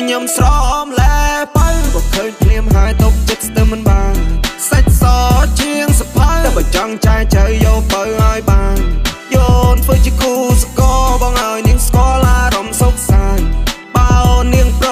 ញញឹមស្រមលែបើបើឃើញភ្លាមហើយទុកចិត្តស្ទើរមិនបានសាច់សជាងសភៅតែបើចង់ចែចៅយកបើឲ្យបានយោនធ្វើជាគូសកលបងឲ្យនាងស្គាល់អារម្មណ៍សុខសាន្តបើនាងប្រ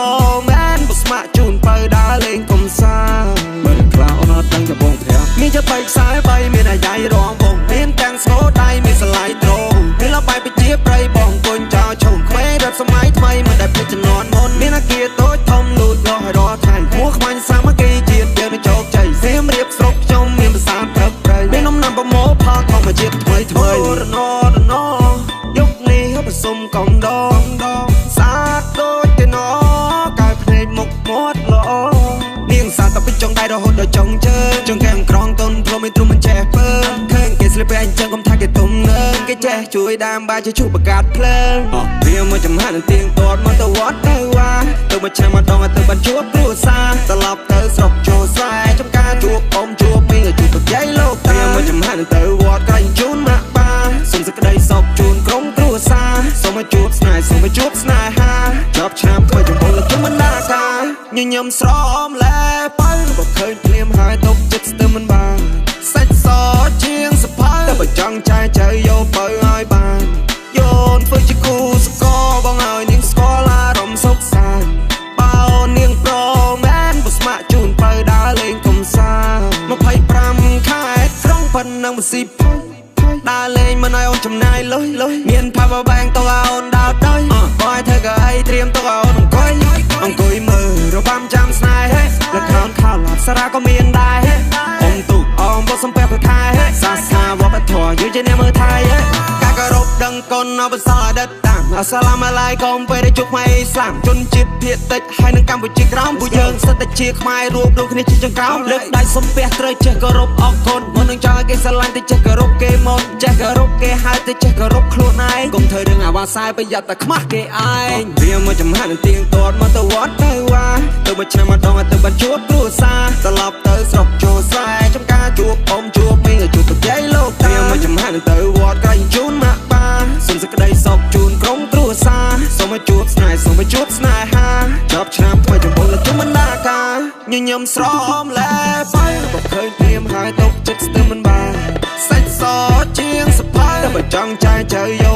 មែនបើស្ម័គ្រជូនបើដើរលេងកំសាន្ត បើខ្លះអូនអត់ដឹងតែបងប្រាប់ មានជាបីខ្សែបីមានអាយ៉ៃរងបងមានទាំងស្គរដៃមានសលាយត្រងមានលបាយពជាប្រៃបងគុញចោលឈុំក្មេងរត់សម័យថ្មីមិនដែលភ្លេចជំនាន់មុនមានអាគារតូចធំលូតលាស់ឲ្យរាល់ថ្ងៃមួខ្មាញ់សាមគ្គីជាតិយើងនឹងជោគជ័យសៀមរាបស្រុកខ្ញុំមានប្រាសាទព្រឹកព្រៃមានដំណាំប្រមូលផលធម្មជាតិថ្មីថ្មីរណរណយុគនេះប្រសុំកំដងដងសាទដូចទេណកែភ្នែកមុខមាត់ល្អនាងសាទតែពីចុងដៃរហូតដល់ចុងជើងចុងកែមក្រងតុនព្រមមិនទ្រុំមិនចេះពើឃើញគេស្លៀកពាក់អញ្ចឹងកុំថាគេទុំនើគេចេះជួយដើមបាយជាជួបបង្កាត់ភ្លើងវាមកចំហានទៀងទាត់មកទៅវត្តទៅវ៉ាទៅមួយឆ្នាំម្ដងទៅបានជួបគ្រួសារត្រឡប់ទៅស្រុកចូលស្រែចំការជួបអ៊ំជួបមីងជួបប្រយាយលោកតាវាមកចំហានទៅវត្តក្រែងជូនម៉ាក់ប៉ាសូមសេចក្តីសុខជូនក្រុមគ្រួសារសូមឲ្យជួបស្នេហ៍សូមឲ្យជួបស្នេហាចប់ឆ្នាំថ្មីចំពោះលោកជុំបណ្ដាការញញឹមស្រមលែបើបើឃើញភ្លាមហើយទុកចិត្តស្ទើរមិនបានសាច់សជាងសភៅតែបើចង់ចែចៅយកបើឲ្យបានយោនធ្វើជាគូសកលបងឲ្យនាងស្គាល់អារម្មណ៍សុខសាន្តបើនាងប្រមែនបើស្ម័គ្រជូនបើដើរលេងកំសាន្ត25ខែក្រុងប៉ុណ្ណឹងមិនស៊ីភ័យដើរលេងមិនឲ្យអូនចំណាយលុយលុយមាន power bank ទុកឲ្យអូនដោតដោយបងឲ្យធ្វើក៏អីត្រៀមទុកឲ្យអូនអង្គុយអង្គុយមើលរបាំចាំស្នេហ៍លខោនខោឡាប់សារ៉ាក៏មានដែរអ៊ំទូអមបសំពះប្រខែសាសនាវប្បធម៌យើងជាអ្នកមើលថៃការគោរពដឹងគុណអបសរអតីតតាមអសាឡាមអាឡៃកុំពេលដែលជួបខ្មែរអ៊ីស្លាមជនជាតិភាគតិចហើយនឹងកម្ពុជាក្រោមពួកយើងសិតតែជាខ្មែររួបរួមគ្នាជាចង្ក្រោមលើកដៃសំពះត្រូវចេះគោរពអរគុណមុននឹងចង់ឲ្យគេស្រឡាញ់ទៅចេះគោរពគេមុនចេះគោរពគេហើយទៅចេះគោរពខ្លួនឯងកុំធ្វើរឿងអាវ៉ាសាយប្រយ័ត្នតែខ្មាស់គេឯងវាមកចំហានទៀងទាត់មកទៅវត្តទៅវ៉ាទៅមួយឆ្នាំម្ដងទៅបានជួបគ្រួសារត្រឡប់ទៅស្រុកចូលស្រែចំការជួបអ៊ំជួបមីងជួបប្រយាយលោកតាវាមកចំហានទៅវត្តក្រែងជូនម៉ាក់ប៉ាសូមសេចក្តីសុខជូនក្រុមគ្រួសារសូមឲ្យជួបស្នេហ៍សូមឲ្យជួបស្នេហាចប់ឆ្នាំថ្មីចំពោះលោកជុំបណ្ដាការញញឹមស្រមលែបើបើឃើញភ្លាមហើយទុកចិត្តស្ទើរមិនបានសាច់សជាងសភៅតែបើចង់ចែចៅ